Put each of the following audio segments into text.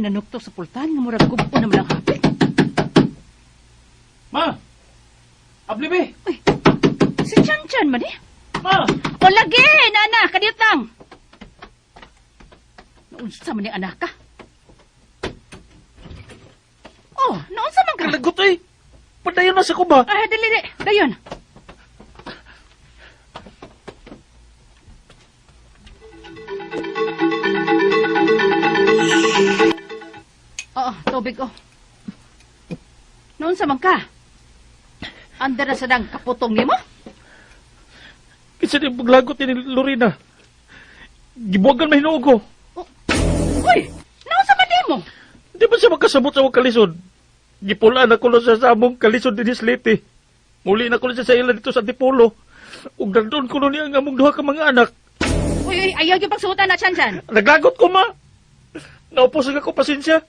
nanuktok sa pultahan nga murag gub-o naman ang hapit? Ma! Abli be! Uy, si Chan Chan man eh. Ma! O lagi, nana, kadiyot lang. Naunsa man ni anak ka? Oh, naunsa man ka? Kalagot eh! Padayon na sa kuba! Ah, dali, dali. Dayon. Oo, tubig, oh. Naunsa man ka? Andar na sa dang kaputong nimo? Kinsa di paglagot ni Lorena? Gibuwagan man hinuog ko. Oh. Uy, naunsa man nimo? Di ba siya makasabot sa akong kalisod? Gipulaan ako lang siya sa among kalisod din Leyte. Muli na ko lang siya sa ila dito sa Antipolo. Ug nandun ko niya ang among duha ka mga anak. Uy, uy, ayaw yung pagsuotan na, Chan Chan. Naglagot ko, ma. Naupos nga ko pasensya.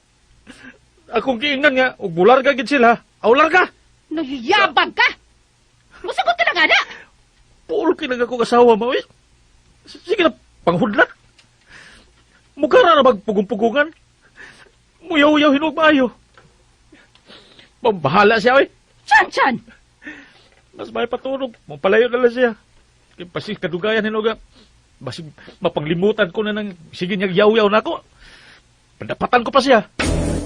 Akong giingnan nga, ug bularga gid sila. Aw larga! Nagiyabag ka! Musagot ka na nga na! Puol kay nang akong asawa mo, eh. Sige na, panghudlat. Mukha na magpugong-pugungan. Muyaw-yaw hinuog maayo. Bahala siya, oy. Chan Chan! Mas may patulog. Mapalayo na lang siya. Kaya basig kadugayan hinuog. Basig mapanglimutan ko na ng sige niya yaw-yaw na ako. Pandapatan ko pa siya.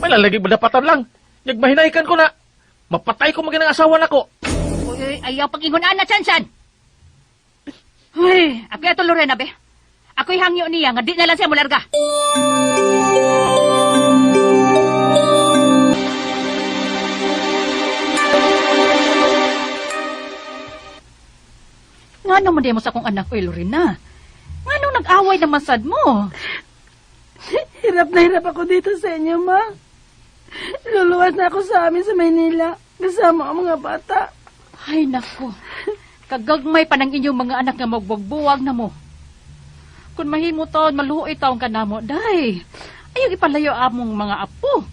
May lalagi mandapatan lang. Nyag mahinaykan ko na. Mapatay ko maging ang asawa nako. Uy, uy, ayaw pag-ingon na, Chan Chan! Uy, ako ato Lorena, be. Ako'y hangyo niya nga di na lang siya mularga. Nga naman di mo sa akong anak, uy, Lorena. Nga nung nag-away naman sad mo. Hirap na hirap ako dito sa inyo, ma. Luluwas na ako sa amin sa Maynila. Kasama ang mga bata. Ay, nako. Kagagmay pa ng inyong mga anak nga magbuwag-buwag na mo. Kung mahimo taon, maluoy taon ka namo, day. Ayaw ipalayo among mga apo.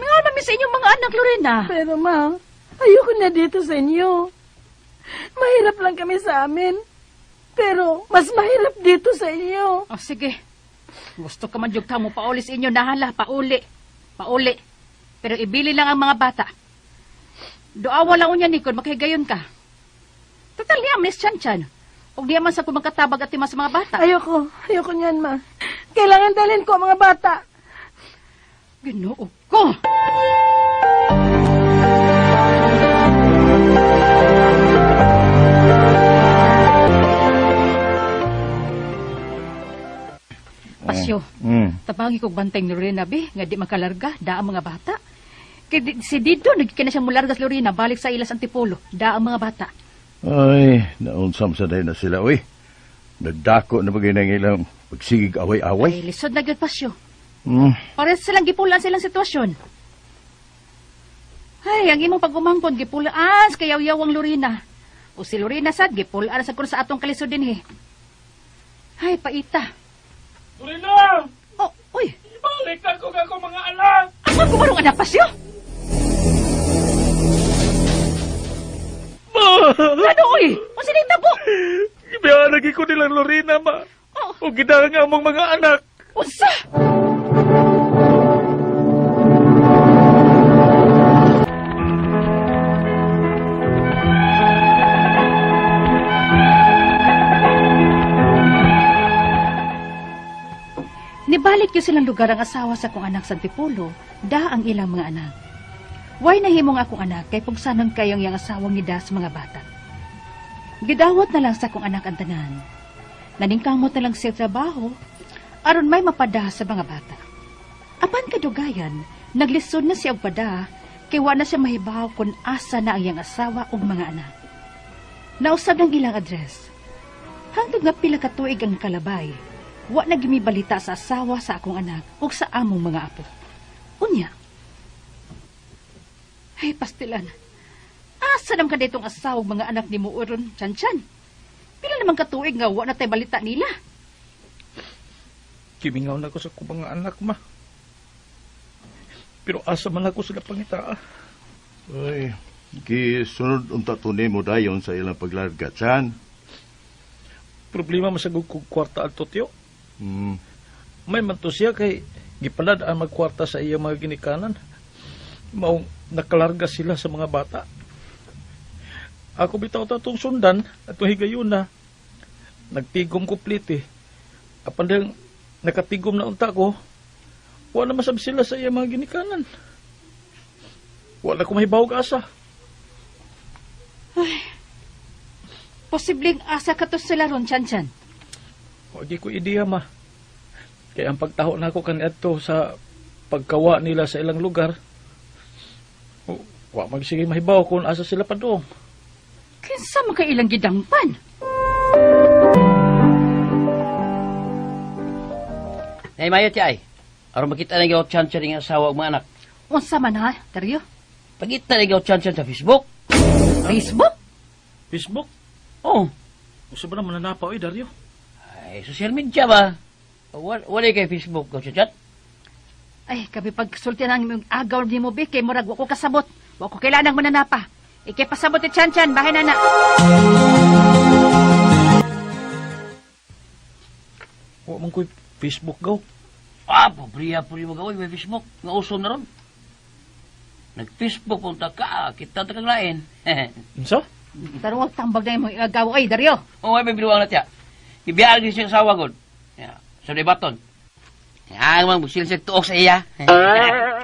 Mga namin sa inyong mga anak, Lorena. Pero ma, ayoko na dito sa inyo. Mahirap lang kami sa amin. Pero mas mahirap dito sa inyo. Oh, sige. Gusto ka man jud ka mo pauli sa inyo, nahala, pauli. Pauli. Pero ibili lang ang mga bata. Doawa lang unya ni kung makahigayon ka. Total niya, Miss Chan Chan. Og diya man sa kumakatabag at tima sa mga bata. Ayoko. Ayoko niyan, ma. Kailangan dalhin ko ang mga bata. Ginoo ko! Pasyo, tabangi kog bantay ni Lorena, be, nga di makalarga, da ang mga bata. Kay si Dido, nagkina siya mularga sa Lorena, balik sa ilas Antipolo, da ang mga bata. Ay, naunsam sa day na sila, uy. Nagdako na bagay ng ilang pagsigig away-away. Ay, lisod na gyud, Pasyo. Mm. Pares silang gipulaan silang sitwasyon. Ay, ang imong pag-umangkon, gipulaan sa kayaw-yaw ang Lorena. O si Lorena sad, gipulaan sa sa atong kalisod din, eh. Ay, paita. Lorena! Oh, uy. Ibalik ako ako mga anak! Ako kumarong anak, Pasyo? Ma! Ano, uy? O sinita po? Ibihalagi ko nilang Lorena, ma. Oh. O gidang among mga anak. Unsa? Nibalik yun silang lugar ang asawa sa akong anak sa Antipolo, da ang ilang mga anak. Way nahimong akong anak kay pugsanon kayong iyang asawang ngida sa mga bata. Gidawat na lang sa akong anak ang tanan. Naningkamot na lang siya trabaho, aron may mapada sa mga bata. Apan kadugayan, naglisod na siya og pada, kay wa na siya mahibaw kung asa na ang iyang asawa ug mga anak. Nausab ng ilang address. Hangtod nga pila ka tuig ang kalabay, wa na gimibalita sa asawa sa akong anak ug sa among mga apo. Unya. Ay, pastilan. Asa naman ka ditong asawa ug mga anak ni mo uron, Chan Chan? Pila naman katuig nga wa na tay balita nila. Kimingaw na ko sa akong mga anak, ma. Pero asa man ako sila pangitaa. Ay, gisunod unta to nimo dayon sa ilang paglarga, Chan. Problema masagog kog kwarta adto, tiyo. Mm. May man to siya kay Gipalad ang magkwarta sa iya mga ginikanan. Maong nakalarga sila sa mga bata. Ako bitaw ta itong sundan atong higayuna. Nagtigom ko plite. Apan dahil nakatigom na unta ko, wala masab sila sa iya mga ginikanan. Wala ko mahibawog asa. Posibleng asa ka to sila ron, Chan-Chan. Wagi ko ideya, ma. Kaya ang pagtaho na ako kaniadto sa pagkawa nila sa ilang lugar, wa magsige mahibaw kung asa sila padung. Kinsa man kay ilang gidangpan? Nay, mayo ti ay. Aron makita na gyud chan-chan ang asawa ug mga anak. Unsa man ha, Dario? Pagita na gyud chan-chan sa Facebook. Facebook? Facebook? Oh. Usa ba naman nanapa, oy, Dario? Ay, social media ba? Wala kay Facebook go chat. Ay, kami pagsulti na ang imong agaw ni mo, be, kay murag wa ko kasabot. Wa ko kailanang mananapa. Ikay pasabot ni Chan-Chan, bahay na na. Wa man ko'y Facebook gaw. Ah, pobriya po mo gawin may Facebook nga uso na ron. Nag-Facebook punta ka, kita ta kang lain. Unsa? Tarong og tambag na imong agaw, oy, Dario. Oh, ay may binuang na tiya. Ibiyaan gyud siya asawa gud. Ya, sa debaton. Ya, mang busil siya tuok sa iya.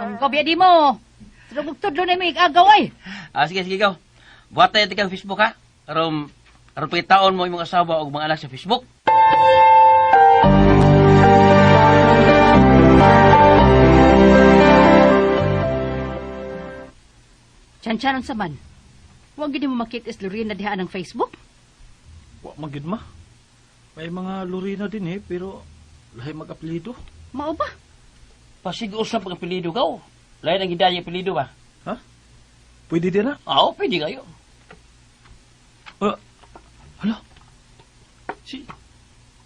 Ang kobya di mo. Tarong og tudlo na imong agaw, oy. Ah, sige, sige, ikaw. Buhat tayo kang Facebook, ha? Aron, aron pagkitaon mo imong asawa o mga anak sa Facebook. Chan-Chan, unsa man? Wa gid mo makita is Lorena diha ang Facebook? Wa man gid ma. May mga Lorena din eh, pero lahi mag-apelyido. Mao ba? Pasig usap ang apelyido ka, oh. Lain ang hidaya apelyido ba? Ha? Pwede din na? Ah, oh, pwede kayo. Hala.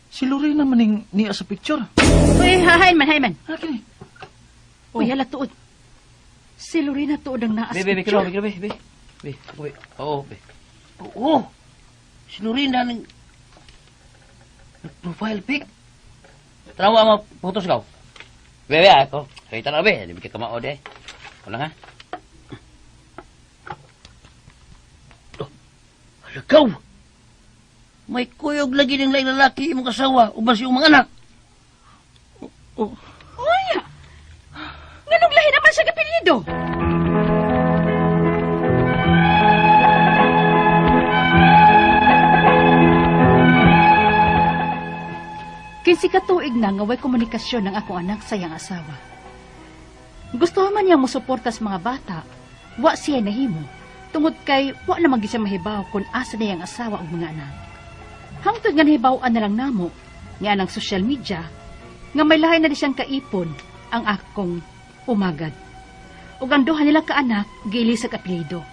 Si Lorena maning niya sa picture. Uy, hahay man, hay man. Hala kini. Uy, hala tuod. Si Lorena tuod ang naa sa Be, be, be, picture. be, be, be. Be, be. Oo, be. Oo. Si Lorena ng profile pic. Tanawa mo, photos ka. Be, be, ako. Kaya tanaw, be. Di ba ka kamao, de. Wala nga. Oh, halakaw! May kuyog lagi ng laing lalaki imong kasawa uban sa iyong mga anak. Oh, Uy! Nganong lahi naman siya kapelyido? Kinsi katuig na nga way komunikasyon ng akong anak sa iyang asawa. Gusto man niya mosuporta sa mga bata, wa siya nahimo, tungod kay wa naman gyud siya mahibaw kung asa niyang asawa ug mga anak. Hangtod nga nahibaw-an na lang namo nga anang social media, nga may lahi na di siyang kaipon ang akong umagad. Ug ang duha nila kaanak giili sa apelyido.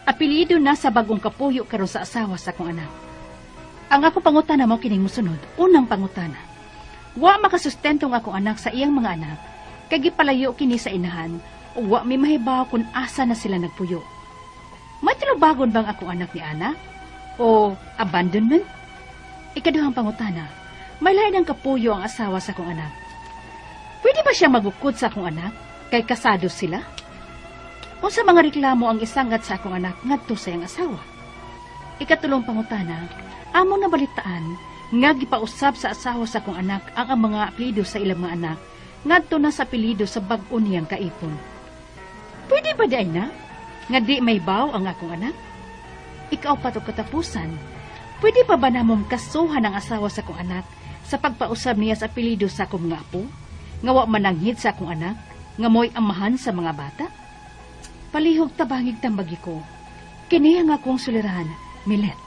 Apelyido na sa bagong kapuyo karon sa asawa sa akong anak. Ang ako pangutana mo kining mosunod, unang pangutana. Wa makasustento ang akong anak sa iyang mga anak, kay gipalayo kini sa inahan, ug wa mi mahibaw kung asa na sila nagpuyo. May tinubagon bang akong anak ni Ana? O abandonment? Ikaduhang pangutana, may lain ang kapuyo ang asawa sa akong anak. Pwede ba siya magukod sa akong anak? Kay kasado sila? Unsa mga reklamo ang isangat sa akong anak ngadto sa iyang asawa? Ikatulong pangutana, among nabalitaan nga gipausab sa asawa sa akong anak ang mga apelyido sa ilang mga anak ngadto na sa apelyido sa bag-o niyang kaipon. Pwede ba di ay na? Nga di may baw ang akong anak? Ikaw pa to katapusan, pwede pa ba namong kasuhan ang asawa sa akong anak sa pagpausab niya sa apelyido sa akong mga apo? Nga wa mananghid sa akong anak? Nga mo'y amahan sa mga bata? Palihog tabangig tambagi ko. Kini ang akong suliran, Milet.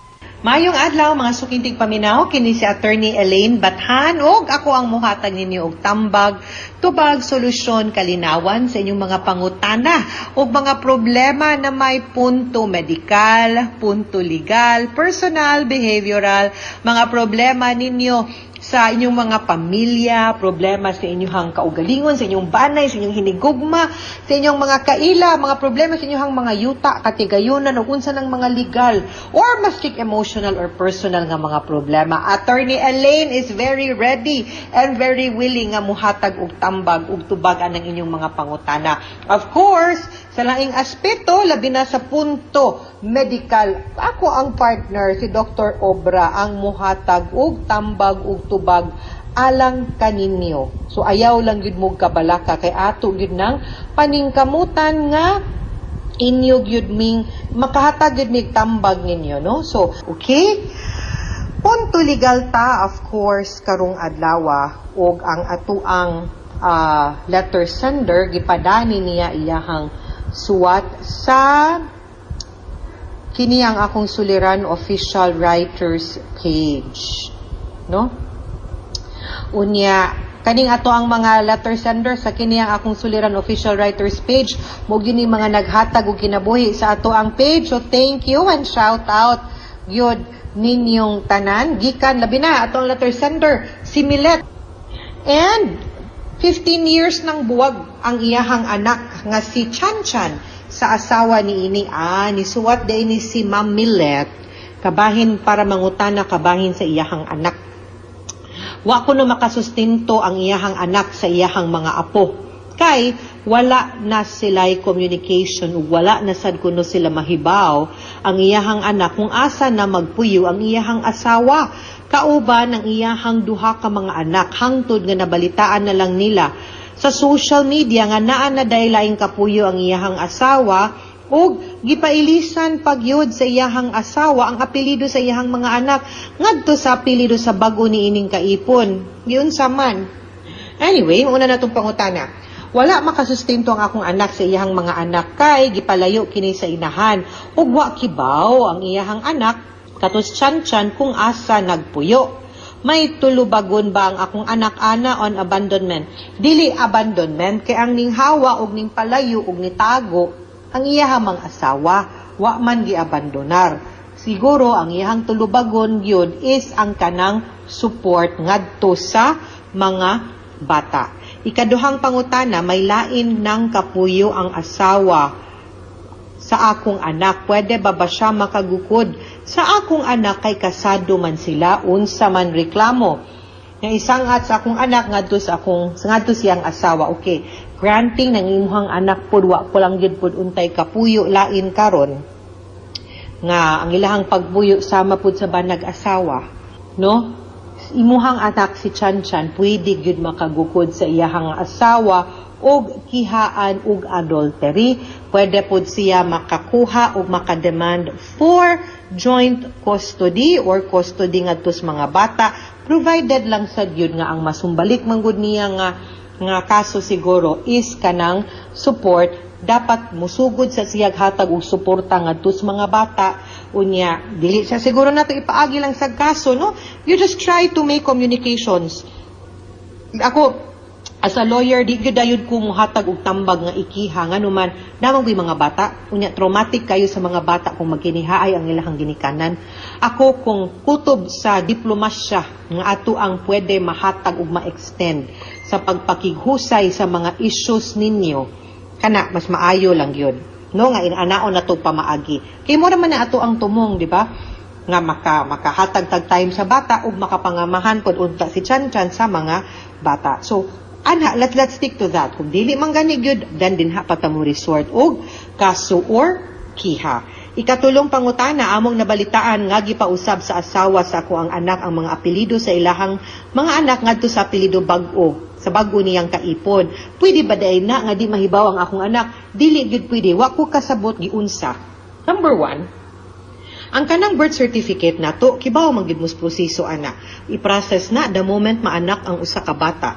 Mayong adlaw mga sukintig paminaw kini si Attorney Elaine Bathan ug ako ang muhatag ninyo og tambag, tubag, solusyon, kalinawan sa inyong mga pangutana ug mga problema na may punto medikal, punto legal, personal, behavioral, mga problema ninyo sa inyong mga pamilya, problema sa inyong kaugalingon, sa inyong banay, sa inyong hinigugma, sa inyong mga kaila, mga problema sa inyong mga yuta, katigayunan, o unsa ng mga legal or maski emotional or personal nga mga problema. Attorney Elaine is very ready and very willing nga muhatag og tambag ug tubag ang inyong mga pangutana. Of course, sa laing aspeto, labi na sa punto medical, ako ang partner, si Dr. Obra, ang muhatag og tambag ug tubag alang kaninyo. So ayaw lang gyud mo kabalaka kay ato gyud nang paningkamutan nga inyo gyud ming makahatag gyud mig tambag ninyo, no? So okay, punto legal ta, of course, karong adlaw, ug ang atuang letter sender gipadani niya iyahang suwat sa kini ang akong suliran official writers page, no? Unya kaning ato ang mga letter sender sa kini ang akong suliran official writers page mo gini mga naghatag og kinabuhi sa ato ang page. So thank you and shout out gyud ninyong tanan, gikan labi na ato ang letter sender si Milet, and 15 years nang buwag ang iyahang anak nga si Chan Chan sa asawa ni ini. Ah, nisuwat diay ni si Ma'am Milet kabahin para mangutana kabahin sa iyahang anak. Wa kuno makasustento ang iyahang anak sa iyahang mga apo kay wala na sila'y communication ug wala na sad kuno sila mahibaw ang iyahang anak kung asa na magpuyo ang iyahang asawa kauban ang iyahang duha ka mga anak, hangtod nga nabalitaan na lang nila sa social media nga naa na diay laing kapuyo ang iyahang asawa ug gipailisan pagyud sa iyahang asawa ang apelyido sa iyahang mga anak ngadto sa apelyido sa bag-o ni ining kaipon. Giunsa man? Anyway, una na itong pangutana. Wala makasustento ang akong anak sa iyahang mga anak kay gipalayo kini sa inahan ug wa kibaw ang iyahang anak katos chan-chan kung asa nagpuyo. May tulubagon ba ang akong anak ana on abandonment? Dili abandonment kay ang ninghawa og ning palayo og nitago ang iyahang mga asawa, wa man giabandonar. Siguro ang iyahang tulubagon gyud is ang kanang support ngadto sa mga bata. Ikaduhang pangutana, may lain ng kapuyo ang asawa sa akong anak. Pwede ba ba siya makagukod sa akong anak kay kasado man sila, unsa man reklamo? Nga isangat sa akong anak ngadto siyang asawa. Okay. Granting ng imuhang anak pud wa ko lang gyud pud untay kapuyo lain karon nga ang ilahang pagpuyo sama pud sa banag asawa, no? Imuhang anak si Chan Chan pwede gyud makagukod sa iyahang asawa og kihaan og adultery. Pwede pud siya makakuha og makademand for joint custody or custody ngadto sa mga bata, provided lang sad gyud nga ang masumbalik manggod niya nga nga kaso siguro is kanang support. Dapat musugod sa siyag hatag og suporta ngadto sa mga bata. Unya dili sa siguro nato ipaagi lang sa kaso, no? You just try to make communications. Ako as a lawyer, di gyud dayon ko muhatag og tambag nga ikiha, nganuman namang ko'y mga bata. Unya traumatic kayo sa mga bata kung magkinihaay ang ilahang ginikanan. Ako, kung kutob sa diplomasya nga ato ang pwede mahatag ug ma-extend sa pagpakighusay sa mga issues ninyo, kana mas maayo lang yun, no, nga inanaon na to pamaagi kay mo naman na ato ang tumong, di ba, nga makahatag tag time sa bata ug makapangamahan pod unta si Chan Chan sa mga bata. So anha, let's stick to that. Kung dili man gani gyud, then dinha pa ta mo resort og kaso or kiha. Ikatulong pangutana, among nabalitaan nga gipausab sa asawa sa ako ang anak ang mga apelyido sa ilahang mga anak ngadto sa apelyido bag-o sa bag-o niyang kaipon. Pwede ba diay na nga di mahibaw ang akong anak? Dili gyud pwede. Wa ko kasabot giunsa. Number one, ang kanang birth certificate nato, kibaw man gid mo sa proseso ana. I-process na the moment maanak ang usa ka bata.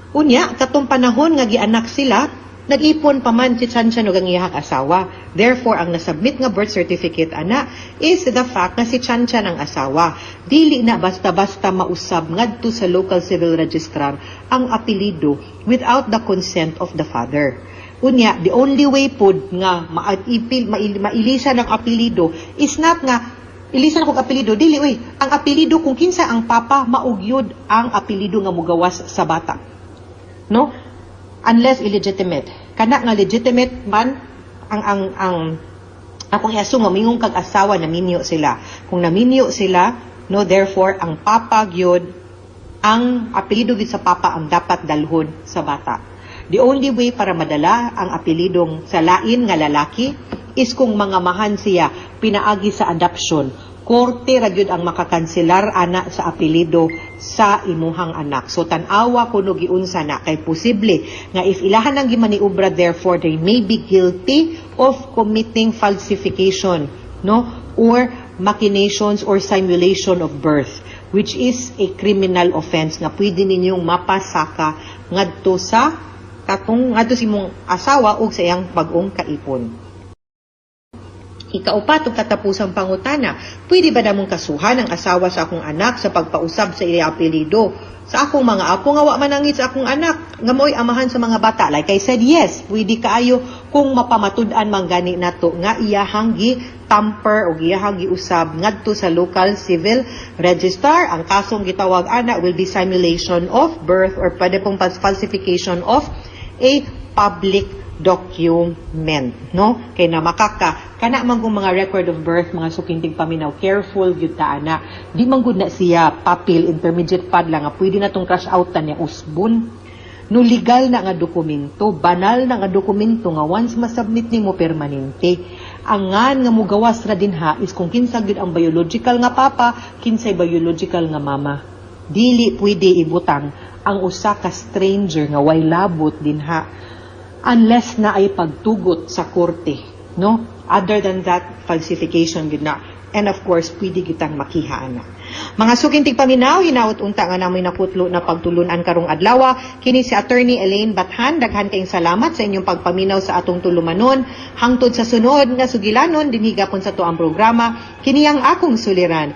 Unya, katong panahon nga gianak sila, nag-ipon pa man si Chan Chan ug ang iyang asawa. Therefore, ang nasubmit nga birth certificate ana is the fact nga si Chan Chan ang asawa. Dili na basta-basta mausab ngadto sa local civil registrar ang apelyido without the consent of the father. Unya, the only way pod nga mailisan ang apelyido is not nga Ilisan akong apelyido, dili uy. Ang apelyido, kung kinsa ang papa, mao gyud ang apelyido nga mugawas sa bata. No? Unless illegitimate. Kana nga legitimate man ang akong i-assume nga mingong kag asawa naminyo sila. Kung naminyo sila, no, therefore ang papa gyud, ang apelyido gyud sa papa ang dapat dalhon sa bata. The only way para madala ang apelidong sa lain nga lalaki is kung mangamahan siya pinaagi sa adoption. Korte ra gyud ang makakanselar ana sa apelyido sa imuhang anak. So tan-awa kuno giunsa na, kay posible nga if ilahan ang gimaniubra, therefore they may be guilty of committing falsification, no, or machinations or simulation of birth, which is a criminal offense nga pwede ninyong mapasaka ngadto sa katong ngadto sa imong asawa ug sa iyang bag-ong kaipon. Ikaupat ug katapusang pangutana, pwede ba namong kasuhan ang asawa sa akong anak sa pagpausab sa iyang apelyido sa akong mga apo nga wa manangit sa akong anak nga mo'y amahan sa mga bata? Like I said, yes, pwede kaayo kung mapamatud-an man gani nato nga iyahang gi tamper o iyahang giusab ngadto sa local civil registrar. Ang kasong gitawag ana will be simulation of birth or pwede pong falsification of a public document, no? Kay na makaka kana man kung mga record of birth, mga suking tigpaminaw, careful gyud ta ana. Di man gud na siya papel, intermediate pad lang nga pwede na tong cross out niya usbon. No, legal na nga dokumento, banal na nga dokumento nga once masubmit nimo, permanente. Ang ngan nga mugawas ra dinha is kung kinsa gyud ang biological nga papa, kinsay biological nga mama. Dili pwede ibutang ang usa ka stranger nga way labot dinha unless na ay pagtugot sa korte, no? Other than that, falsification gud na. And of course, pwede kitang makiha ana. Mga suking tigpaminaw, hinaot unta nga namoy nakutlo na pagtulunan karong adlaw. Kini si Attorney Elaine Bathan, daghan kayong salamat sa inyong pagpaminaw sa atong tulumanon. Hangtod sa sunod nga sugilanon dinhi gapon sa tuang programa, kini ang akong suliran.